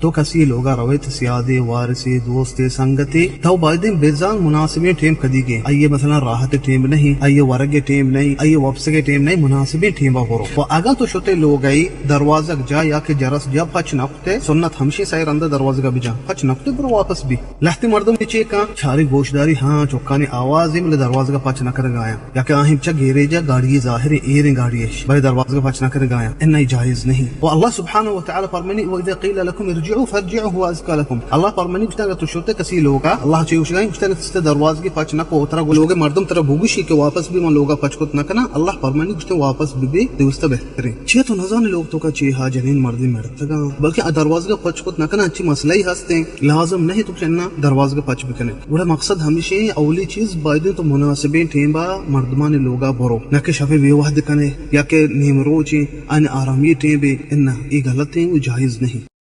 تو کسی لوگا روئے، تو سیادے، وارثے، دوستے، سنگتے، تو بایدیں بزان مناسبیں ٹیم کدیگیں۔ آئیے مثلاً راحت ٹیم نہیں، آئیے ورگ ٹیم نہیں، آئیے وپسگ ٹیم نہیں، مناسبیں ٹیما برو۔ و اگاں تو شتے لوگئی دروازگ جا یا کہ جرس جا پچ نہ کتے، سنت ہمشی سئے رندا دروازگا بجا، پچ نہ کتے برو واپس بی۔ لہتے مردم چے کن چاری گوشداری، ہاں چکانی آوازے، بلے دروازگا پچ نہ کنگایاں۔ یا کہ آہی چہ گیریجا گاڑی ظاہر ایں، ایریں گاڑی اش، بلے دروازگا پچ نہ کنگایاں۔ اناں اے جائز نہیں۔ و اللہ سبحانہ و تعالی فرمانی، "وإذا قيل لكم ارجعوا فارجعوا هو أزكى لكم۔" اللہ فرمانی گوشتن، اگر تو شتے کسی لوگا، اللہ چے گوشگائیں، گوشتن اگر ترا دروازگی پچ نہ کو، ترا گو-، لوگے مردم ترا بگوشی کہ واپس بی، من لوگا پچ کت نہ کناں، اللہ فرمانی گوشتن واپس بی بی، دوستا بہتریں۔ چے تو نزانے لوگ توکا چے ہا جنین مردین مڑتگاں، بلکہ آ دروازگا پچ کت نہ کناں، چی مسئلہ ہی ہستیں، لازم نہیں تو کہ اناں دروازگا پچ بکنے۔ گڑا مقصد ہمیشیں، اولی چیز بایدیں تو مناسبیں ٹیمبا مردمانی لوگا برو، نہ کہ شپے بے وہد کنے یا کہ نیم روچیں آنی آرامی ٹیم بے، اناں اے غلطیں و جائز نہیں۔